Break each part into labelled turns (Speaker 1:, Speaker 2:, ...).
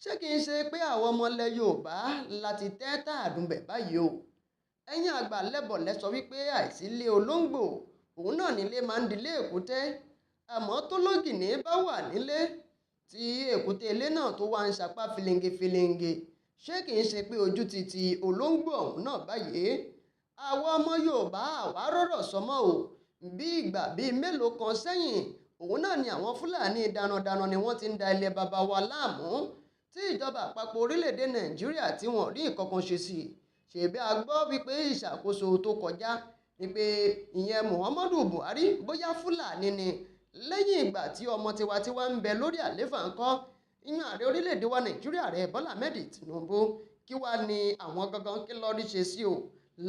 Speaker 1: Ṣé kì í ṣe pé àwọn ọmọ ilẹ̀ Yorùbá láti tẹ́ tààdùnbẹ̀ báyìí o? Ẹ̀yin àgbà lẹ́bọ̀ lẹ sọ wípé àìsílé olóńgbò òun náà nílé máa ń dilé èkúté. Àmọ́ tó lógìní bá wà nílé tí èkúté ilé náà tó wá ń sapá filinge-filinge, ṣé kì í ṣe pé ojú ti ti olóńgbò ọ̀hún náà báyìí? Àwọn ọmọ Yorùbá àwa rọ̀rọ̀ sọmọ́ o. Bí ìgbà bíi mélòó kan sẹ́yìn, òun náà ni àwọn Fúlàní darandaran ni wọ́n ti ń da ilẹ̀ baba wa láàmú, tí ìjọba àpapọ̀ orílẹ̀-èdè Nàìjíríà tí wọ́n rí nǹkan kan ṣe sí. Ṣèbí a gbọ́ wípé ìṣàkóso tó kọjá ni pé ìyẹn Muhammadu Buhari bóyá Fúlàní ni. Lẹ́yìn ìgbà tí ọmọ tiwantiwa ń bẹ lórí àléfà ńkọ́, ìyẹn ààrẹ orílẹ̀-èdè wa Nàìjíríà rẹ̀ Bọ́lá Ahmed Tinubu, kí wá ní àwọn gangan kí lọ́ọ́ rí ṣe sí o?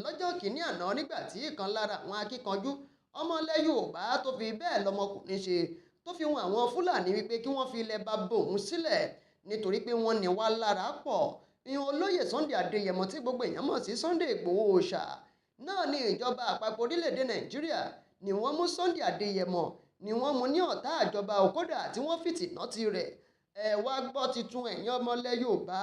Speaker 1: Lọ́jọ́ kìíní àná nígbà tí ìkan lára àwọn akíkanjú ọmọ ilẹ̀ Yorùbá tó fi bẹ́ẹ̀ lọmọkùnrin ṣe tó fi wọn àwọn Fúlàní wípé kí wọ́n fi ilẹ̀ bàbá òun sílẹ̀ nítorí pé wọ́n ní wá lára pọ̀. Ìyẹn olóyè Sunday Adéyẹmọ tí gbogbo èèyàn mọ̀ sí Sunday Ìgbòho Òòṣà náà ní ìjọba àpapọ̀ orílẹ̀-èdè Nàìjíríà ni wọ́n mú Sunday Adéyẹmọ ni wọ́n mú ní ọ̀tá àjọba òkódà tí wọ́n fìtìná ti rẹ̀. Ẹ wá gbọ́ titun ẹ̀yin ọmọ ilẹ̀ Yorùbá,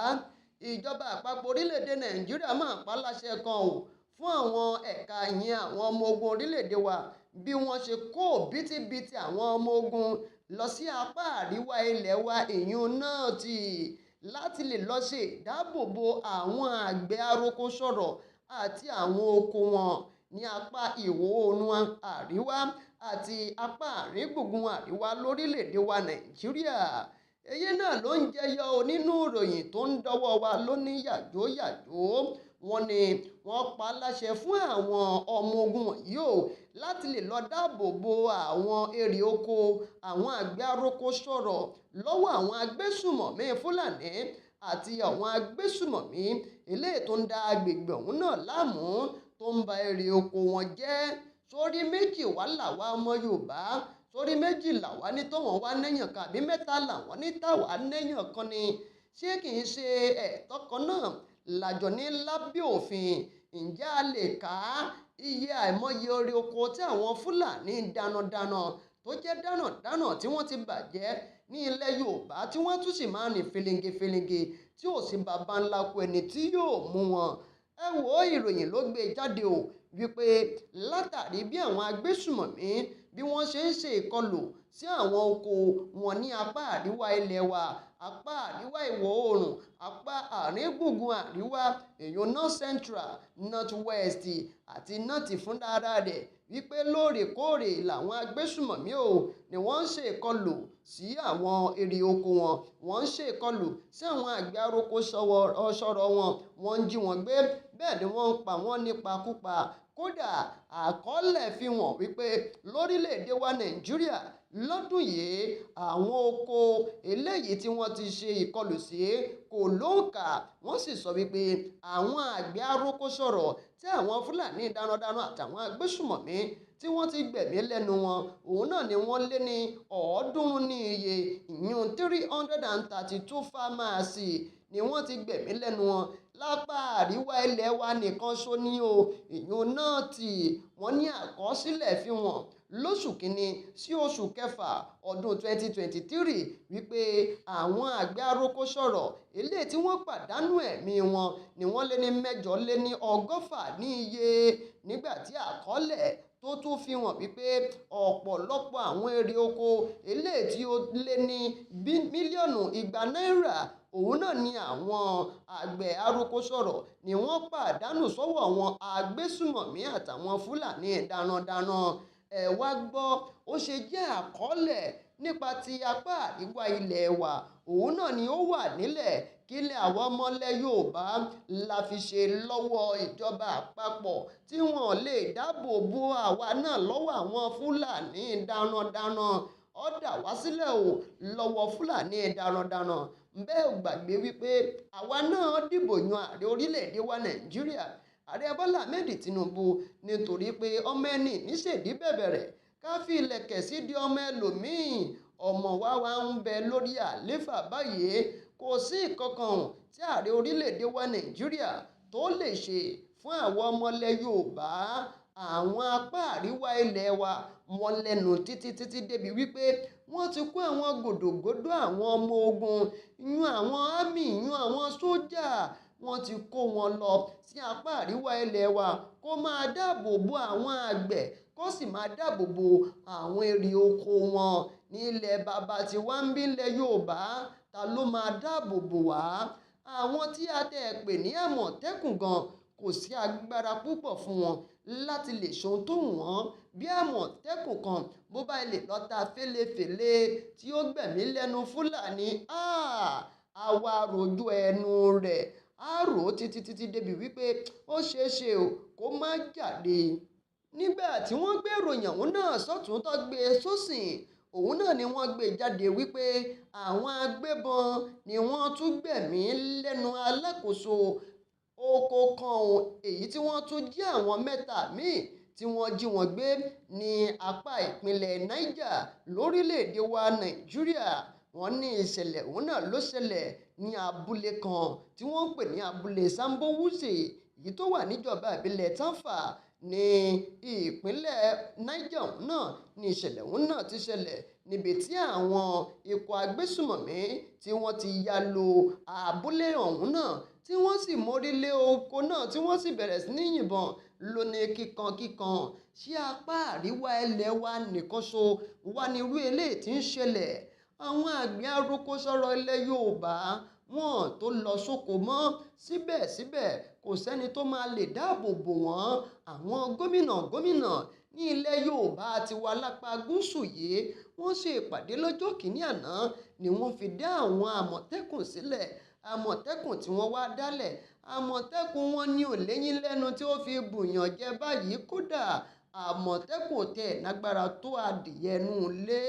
Speaker 1: ìjọba àpapọ̀ orílẹ̀-èdè Nàìjíríà máa pa láṣẹ kan o fún àwọn ẹ̀ka ìyẹn àwọn ọmọ ogun orílẹ̀-èdè wa bí wọ́n ṣe kó bítíbitì àwọn ọmọ ogun lọ sí apá àríwá ilẹ̀ wa ìyún náà tì láti lè lọ ṣe ìdáàbòbò àwọn àgbẹ̀ aroko sọ̀rọ̀ àti àwọn oko wọn ní apá ìwọ̀ oòrùn àríwá àti apá àárín gbùngbùn àríwá lórílẹ̀-èdè wa Nàìjíríà. Èyí náà ló ń jẹyọ nínú ìròyìn tó ń dọ́wọ́ wa lóní yàjóyàjó. Wọ́n ní wọ́n pa láṣẹ fún àwọn ọmọ ogun wọ̀nyí o láti lè lọ dáàbò bo àwọn èrè oko àwọn àgbẹ̀ aroko sọ̀rọ̀ lọ́wọ́ àwọn agbésùmọ̀mí Fúlàní àti àwọn agbésùmọ̀mí eléyìí tó ń da agbègbè ọ̀hún náà láàmú tó ń ba èrè oko wọn jẹ́. Sórí méjì wá làwa ọmọ Yorùbá, sórí méjì làwa ní tọ́wọ́n wá nẹ́yàn kan àbí mẹ́ta làwọn ní tàwa nẹ́yàn kan ni. Ṣé kì í ṣe ẹ̀tọ́ kan náà làjọ ní lábẹ́ òfin? Ǹjẹ́ a lè kà á iye àìmọye orí oko tí àwọn Fúlàní darandaran tó jẹ́ darandaran tí wọ́n ti bàjẹ́ ní ilẹ̀ Yorùbá tí wọ́n tún sì máa ń rìn filinge-filinge tí ò sí baba ńlá kú ẹni tí yóò mú wọn? Ẹ wo ìròyìn ló gbé jáde o wípé látàrí bí àwọn agbésùmọ̀mí bí wọ́n ṣe ń ṣe ìkọlù sí àwọn oko wọn ní apá àríwá ilẹ̀ wa, apá àríwá ìwọ̀ oòrùn, apá àárín gbùngbùn àríwá, èèyàn North Central, North West àti North fúnra rẹ̀ wípé lóòrèkóòrè làwọn agbésùmọ̀mí o ni wọ́n ń ṣe ìkọlù sí àwọn èrè oko wọn, wọ́n ń ṣe ìkọlù sí àwọn àgbẹ̀ aroko sọ̀rọ̀ wọn, wọ́n ń jí wọn gbé, bẹ́ẹ̀ ni wọ́n ń pa wọ́n nípakúpa. Kódà àkọọ́lẹ̀ fi hàn wípé lórílẹ̀-èdè wa Nàìjíríà lọ́dún yìí àwọn oko eléyìí tí wọ́n ti ṣe ìkọlù sí kò lóǹkà. Wọ́n sì sọ wípé àwọn àgbẹ̀ aroko sọ̀rọ̀ tí àwọn Fúlàní darandaran àtàwọn agbésùmọ̀mí tí wọ́n ti gbẹ̀mí lẹ́nu wọn, òun náà ni wọ́n lé ní 300 ní iye, ìyún 332 farmers ni wọ́n ti gbẹ̀mí lẹ́nu wọn lápá àríwá ilẹ̀ wa nìkan ṣo ní o, ìyún náà tì. Wọ́n ní àkọsílẹ̀ fi hàn lóṣù kínní sí oṣù kẹfà ọdún 2023 wípé àwọn àgbẹ̀ aroko sọ̀rọ̀ eléyìí tí wọ́n pàdánù ẹ̀mí wọn ni wọ́n lé ní 186 ní iye, nígbà tí àkọọ́lẹ̀ tó tún fi hàn wípé ọ̀pọ̀lọpọ̀ àwọn èrè oko eléyìí tí ó lé ní mílíọ̀nù 200 náírà òun náà ni àwọn àgbẹ̀ aroko sọ̀rọ̀ ni wọ́n pàdánù sọ́wọ́ àwọn agbésùmọ̀mí àtàwọn Fúlàní darandaran. Ẹ wá gbọ́, ó ṣe jẹ́ àkọọ́lẹ̀ nípa ti apá àríwá ilẹ̀ wa òun náà ni ó wà nílẹ̀ kílẹ̀ àwọn ọmọ ilẹ̀ Yorùbá la fi ṣe lọ́wọ́ ìjọba àpapọ̀ tí wọ́n lè dáàbò bo àwa náà lọ́wọ́ àwọn Fúlàní darandaran. Ó dà wá sílẹ̀ o lọ́wọ́ Fúlàní darandaran. Bẹ́ẹ̀ ò gbàgbé wípé àwa náà dìbò yan ààrẹ orílẹ̀-èdè wa Nàìjíríà, ààrẹ Bọ́lá Ahmed Tinubu, nítorí pé ọmọ ẹni níṣèdí bẹ̀bẹ̀rẹ̀ ká fi ìlẹ̀kẹ̀ sí di ọmọ ẹlòmíì. Ọmọ wa wá ń bẹ lórí àléfà báyìí, kò sí ìkankan tí ààrẹ orílẹ̀-èdè wa Nàìjíríà tó lè ṣe fún àwọn ọmọ ilẹ̀ Yorùbá. Àwọn apá àríwá ilẹ̀ wa wọ́n lẹ́nu títí títí débi wípé Wọ́n ti kó àwọn gòdògòdò àwọn ọmọ ogun, yún àwọn ámì, yún àwọn sójà, wọ́n ti kó wọn lọ sí apá àríwá ilẹ̀ wa kó máa dáàbò bo àwọn àgbẹ̀, kó sì máa dáàbò bo àwọn èrè oko wọn. Ní ilẹ̀ bàbá tí wá ń bí ilẹ̀ Yorùbá, ta ló máa dáàbò bò wá? Àwọn tí a tẹ̀ pè ní Àmọ̀tẹ́kùn gan kò sí agbára púpọ̀ fún wọn láti lè ṣohun tó wù wọ́n. Bí Àmọ̀tẹ́kùn kan bó bá lè lọ ta fèlèfèlè tí ó gbẹ̀mí lẹ́nu Fúlàní, àwa rojú ẹnu rẹ̀, á rò ó títí títí débi wípé ó ṣeé ṣe o kó má jáde. Nígbà tí wọ́n gbé ìròyìn ọ̀hún náà sọ́tùn tó gbé sósì, òun náà ni wọ́n gbé jáde wípé àwọn agbébọn ni wọ́n tún gbẹ̀mí lẹ́nu alákòóso oko kan òun, èyí tí wọ́n tún jí àwọn mẹ́ta míì tí wọ́n jí wọn gbé ní apá ìpínlẹ̀ Niger lórílẹ̀-èdè wa Nàìjíríà. Wọ́n ní ìṣẹ̀lẹ̀ òun náà ló ṣẹlẹ̀ ní abúlé kan tí wọ́n ń pè ní abúlé Sambo Wuse, èyí tó wà níjọba ìbílẹ̀ Tamfa ní ìpínlẹ̀ Niger. Òun náà ní ìṣẹ̀lẹ̀ òun náà ti ṣẹlẹ̀ níbi tí àwọn ikọ̀ agbésùmọ̀mí tí wọ́n ti ya lu abúlé ọ̀hún náà, tí wọ́n sì mórí lé oko náà, tí wọ́n sì bẹ̀rẹ̀ sí ní yìnbọn lóní kíkankíkan. Ṣé apá àríwá ilẹ̀ wa nìkan ṣo wà ní irú eléyìí tí ń ṣẹlẹ̀? Àwọn àgbẹ̀ aroko sọ̀rọ̀ ilẹ̀ Yorùbá wọn tó lọ sóko mọ́, síbẹ̀síbẹ̀ kò sẹ́ni tó máa lè dáàbò bò wọ́n. Àwọn gómìnà gómìnà ní ilẹ̀ Yorùbá ti wà lápá gúúsù yìí, wọ́n ṣe ìpàdé lọ́jọ́ kìíní àná ni wọ́n fi dá àwọn Àmọ̀tẹ́kùn sílẹ̀. Àmọ̀tẹ́kùn tí wọ́n wá dálẹ̀, Àmọ̀tẹ́kùn wọn ni ò léyín lẹ́nu tí ó fi bùyàn jẹ báyìí. Kódà Àmọ̀tẹ́kùn tẹ̀ nágbára tó adìyẹ inú ilé.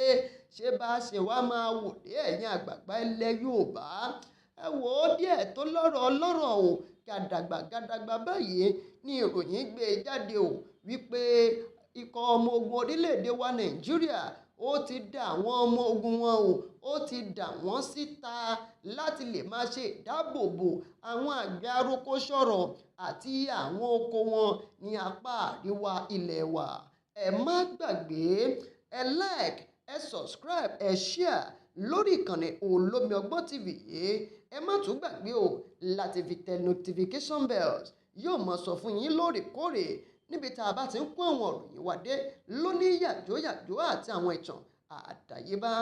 Speaker 1: Ṣé bá ṣe wá máa wò dé ẹ̀yìn àgbàgbà ilẹ̀ Yorùbá? Ẹ wò ó díẹ̀ tó lọ́rọ̀ lọ́rọ̀ o, gàdàgbà gàdàgbà báyìí ni ìròyìn gbé jáde o wípé ikọ̀ ọmọ ogun orílẹ̀-èdè wa Nàìjíríà ó ti dà àwọn ọmọ ogun wọn o, ó ti dà wọ́n síta láti lè máa ṣe ìdáàbòbò àwọn àgbẹ̀ aroko sọ̀rọ̀ àti àwọn oko wọn ní apá àríwá ilẹ̀ wa. Ẹ má gbàgbé, ẹ like, ẹ subscribe, ẹ share lórí ìkànnì Olómi Ọgbọ́n TV yìí. Ẹ má tún gbàgbé o láti fi tẹ notification bells, yóò máa sọ fún yín lóòrèkóòrè níbi tá a bá ti ń kó àwọn ìròyìn wa dé lóní yàjóyàjó àti àwọn ìtàn àdáyébá.